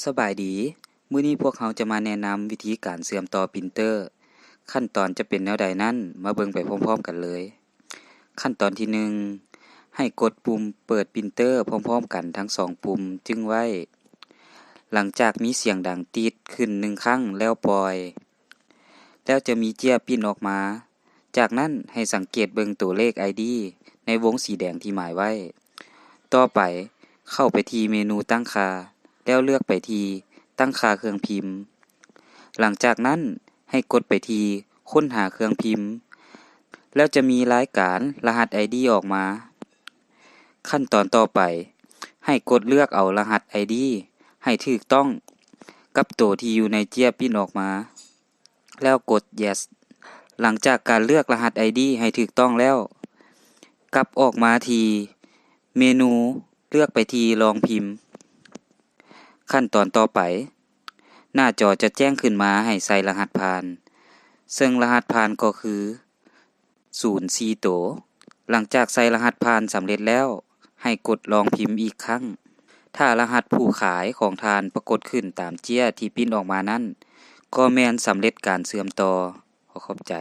ສະບາຍດີ, ມື້ນີ້ພວກເຮົາຈະມາແນະນຳວິທີການເຊື່ອມຕໍ່ປຣິນເຕີ. ຂັ້ນຕອນຈະເປັນແນວໃດນັ້ນ, ມາເບິ່ງໄປພ້ອມໆກັນເລີຍ. ຂັ້ນຕອນທີໜຶ່ງ, ໃຫ້ກົດປຸ່ມເປີດປຣິນເຕີພ້ອມໆກັນທັງສອງປຸ່ມຈຶ່ງໄວ້. ຫຼັງຈາກມີສຽງດັງຕີດຂຶ້ນໜຶ່ງຄັ້ງແລ້ວປ່ອຍ, ແລ້ວຈະມີເຈ້ຍປຣິ້ນອອກມາ. ຈາກນັ້ນໃຫ້ສັງເກດເບິ່ງຕົວເລກໄອດີໃນວົງສີແດງທີ່ໝາຍໄວ້. ຕໍ່ໄປເຂົ້າໄປທີ່ເມນູຕັ້ງຄ່າ ແລ້ວເລືອກໄປທີ່ຕັ້ງຄ່າເຄື່ອງພິມ. ຫຼັງຈາກນັ້ນໃຫ້ກົດໄປທີ່ຄົ້ນຫາເຄື່ອງພິມ ແລ້ວຈະມີລາຍການລະຫັດໄອດີອອກມາ. ຂັ້ນຕອນຕໍ່ໄປ ໃຫ້ກົດເລືອກເອົາລະຫັດໄອດີໃຫ້ຖືກຕ້ອງກັບໂຕທີ່ຢູ່ໃນເຈ້ຍປຣິ້ນອອກມາ. ແລ້ວກົດ Yes. ຫຼັງຈາກການເລືອກລະຫັດໄອດີໃຫ້ຖືກຕ້ອງແລ້ວ, ກັບອອກມາທີ່ເມນູ, ເລືອກໄປທີ່ລອງພິມ. ຂັ້ນຕອນຕໍ່ໄປ, ໜ້າຈໍຈະແຈ້ງຂຶ້ນມາໃຫ້ໃສ່ລະຫັດຜ່ານ, ເຊິ່ງລະຫັດຜ່ານກໍຄື ສູນສີ່ໂຕ. ຫຼັງຈາກໃສ່ລະຫັດຜ່ານສຳເລັດແລ້ວ, ໃຫ້ກົດລອງພິມອີກຄັ້ງ. ຖ້າລະຫັດຜູ້ຂາຍຂອງທ່ານປາກົດຂຶ້ນຕາມເຈ້ຍທີ່ປຣິ້ນອອກມານັ້ນ, ກໍແມ່ນສຳເລັດການເຊື່ອມຕໍ່. ຂໍຂອບໃຈ.